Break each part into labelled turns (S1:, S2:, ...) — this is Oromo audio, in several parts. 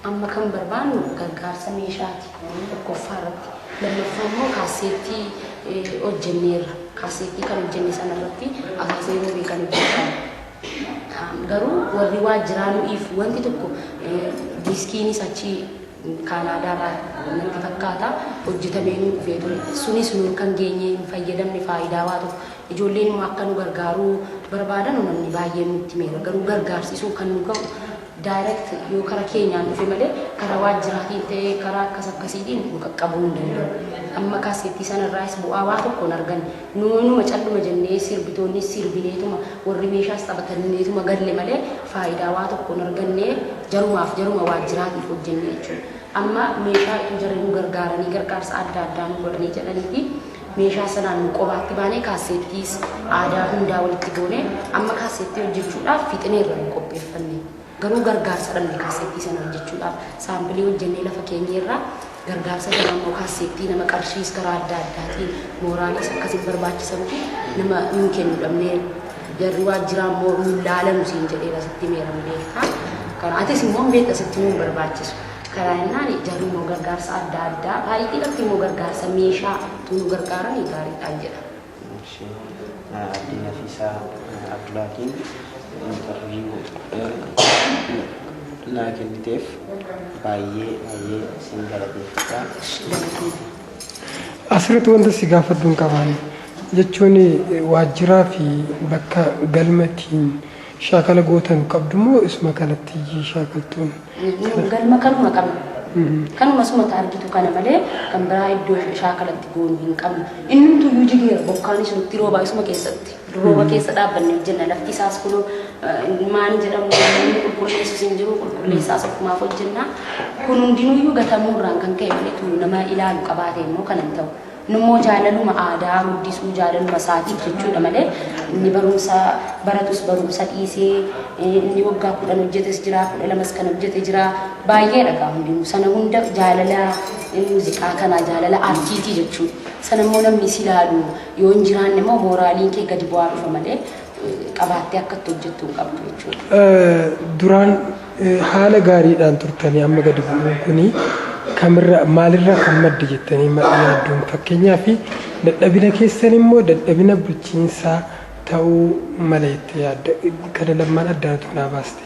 S1: Amma kan barbaannu gargaarsa meeshaati tokkoffaa irratti. Lammaffaa immoo kaasseettii hojjenneerra. Kaasseettii kan hojjenne sanarratti Asaasee Roobee kan hojjetame. Garuu warri waajjiraa nu'iif wanti tokko diiskiinis achi Kaanaadaarraa natti fakkaata hojjetamee nuu dhufee ture. Sunis nuun kan geenye hin fayyadamne faayidaa waa tokko. Ijoolleen immoo akka nu gargaaruu barbaadanu namni baay'een nutti himeera. Garuu gargaarsi sun kan nu ga'u direct yoo kara keenyaan dhufe malee karaa waajjiraatiin ta'ee karaa akkas akkasiitiin nu qaqqabuu hin danda'u. Amma kaaseettii sanarraas bu'aa waa tokko hin arganne. Nuunuma calluma jennee sirbitoonnis sirbineetuma warri meeshaas taphataniituma galle malee faayidaa waa tokko hin arganne, jarumaaf jaruma waajjiraatiif hojjenne jechuudha. Amma meeshaa utuu jarri nu gargaaranii gargaarsa adda addaa nu godhanii jedhaniiti meeshaa sanaan nu qobaatti baanee kaasseettiis aadaa hundaa walitti goonee amma kaasseettii hojjechuudhaaf fixneerra nu qopheeffanne. Garuu gargaarsa dhabne kaasseettii sana hojjechuudhaaf saampilii hojjennee lafa keenyeerra, gargaarsa sana immoo kaasseettii nama qarshiis karaa adda addaatiin mooraaliis akkasiin barbaachisanuti nama nuu kennu dhabnee, jarri waajjiraa immoo nu laalanu siin jedheera, sitti himeera, hin beektaa. Kana atis immoo hin beekta, sitti himuu hin barbaachisu. Karaa jennaan jarri immoo gargaarsa adda addaa baay'eedhaatti immoo gargaarsa meeshaa utuu nu gargaaranii gaariidhaan jedha.
S2: Aadde Nafiisaa Abdulhakiim interview naa kenniteef baay'ee baay'ee sin galateeffadha.
S3: Asirratti wanta si gaafadhu hin qabaanne jechuun waajjiraa fi bakka galma ittiin shaakala gootan qabdu moo isuma kanatti shaakaltuun?
S1: Galma kanuma qabna. Kanuma suma argitu kana malee kan biraa iddoo shaakalatti goonu hin qabnu. Innumtu iyyuu jigeera, bokkaanis nutti roobaa isuma keessatti. Rooba keessa dhaabbanne hojjenna. Lafti isaas kunoo maan jedhamu, namni qulqulleessus hin jiru, qulqulleessaas ofumaaf hojjenna. Kun hundinuyyuu gatamuurraan kan ka'e malee nama ilaalu qabaate immoo kan hin ta'u. Nummoo jaalaluma aadaa guddisuu, jaalaluma isaatiif jechuudha malee inni barumsa baratus barumsa dhiisee, inni waggaa 10 hojjetes jira, 12s kan hojjete jira, baay'eedha gaa hundinuu. Sana hunda jaalala muuziqaa kanaa, jaalala aartiitii jechuudha. Sana immoo namni si ilaalu yoo hin jiraanne immoo mooraaliin kee gadi bu'aa dhufa malee qabaattee akka itti hojjettu hin qabdu jechuudha.
S3: Duraan haala gaariidhaan turtanii amma gadi bu'uun kuni kamirra maalirraa kan madde jettanii yaadduun? Fakkeenyaaf dadhabina keessan immoo dadhabina bulchiinsaa ta'uu mala jettee yaadda? Kana lammaan addaatu naa baaste.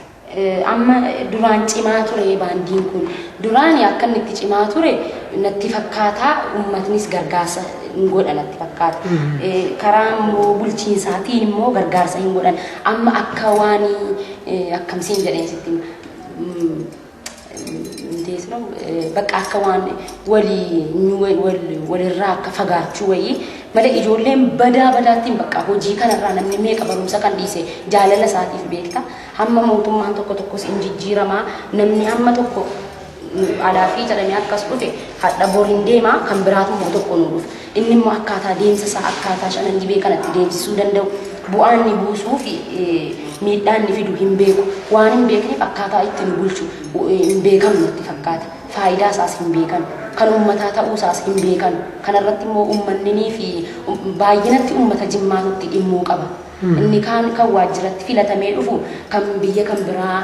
S1: Amma duraan cimaa ture baandiin kun. Duraan akka inni itti cimaa ture natti fakkaataa, uummatnis gargaarsa hin godha natti fakkaata. Karaa immoo bulchiinsaatiin immoo gargaarsa hin godhan. Amma akka waan akkamsiin jedheen sitti እንዴት ነው በቃ akka waan walii walirraa akka fagaachuu wayii malee ijoolleen badaa badaattiin bakka hojii kanarraa namni meeqa barumsa kan dhiise jaalala isaatiif beekta. Hamma mootummaan tokko tokkos hin jijjiiramaa, namni hamma tokko alaafii jedhamee akkas dhufe hadha bor hin deemaa, kan biraatu immoo tokko nu dhufa. Inni immoo akkaataa deemsa isaa, akkaataa Shanan Gibee kanatti deemsisuu danda'u, bu'aan inni buusuu fi miidhaan inni fidu hin beeku. Waan hin beekneef akkaataa itti nu bulchu hin beekamu natti fakkaata. Faayidaa isaas hin beekan. Kan uummataa ta'uu isaas hin beekan. Kanarratti immoo uummanninii fi baay'inatti uummata Jimmaatutti dhimmuu qaba. Inni kaan kan waajjiratti filatamee dhufu kan biyya kan biraa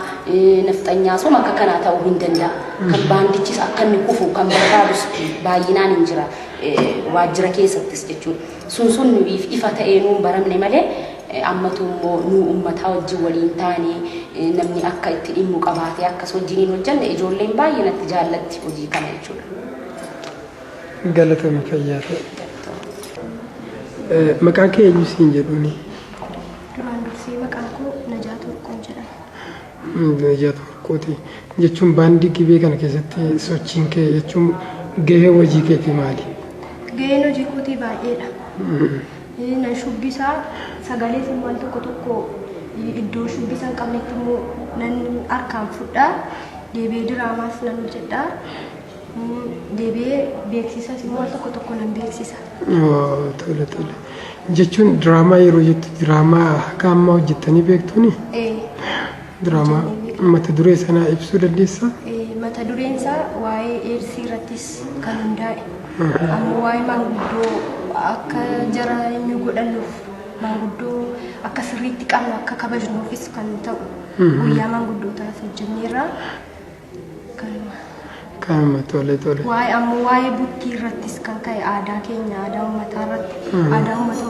S1: nafxanyaa suma akka kanaa ta'uu hin danda'a. Kan baandichis akka inni kufu kan barbaadus baay'inaan hin jira waajjira keessattis jechuudha. Sun sun nuyiif ifa ta'ee nuun baramne malee ammatu immoo nu uummataa wajjin waliin taane namni akka itti dhimmu qabaatee akkas wajjiniin hojjanne, ijoolleen baay'inatti jaallatti hojii kana jechuudha.
S3: Galatoomi, fayyaa ta'e. Maqaan kee eenyu siin jedhuuni?
S4: Duraan dursee maqaan koo Najaat Warqoon jedhama.
S3: Najaat Warqooti. Jechuun baandii Gibee kana keessatti sochiin kee, jechuun gahee hojii keetii maali?
S4: Gaheen hojii kootii baay'eedha. Nan shubbisaa, sagalees immoo al tokko tokko iddoo shubbisa hin qabnetti immoo nan harkaan fudhaa. Deebi'ee diraamaas nan hojjedhaa. Deebi'ee beeksisas immoo al tokko tokko nan beeksisa.
S3: Tole tole. Jechuun diraamaa yeroo jettu diraamaa haga ammaa hojjettanii beektuuni? Diraamaa mata duree sanaa ibsuu dandeessaa?
S4: Mata dureen isaa waa'ee eersii irrattis kan hundaa'e. Ammoo waa'ee maanguddoo akka jara inni godhannuuf Maanguddoo akka sirriitti qabnu akka kabajnuufis kan ta'u guyyaa maanguddootaas hojjenneerra. Kanuma.
S3: Kanuma, tole tole.
S4: Waa'ee ammoo waa'ee buttii irrattis kan ka'e aadaa keenya, aadaa uummataa irratti, aadaa uummata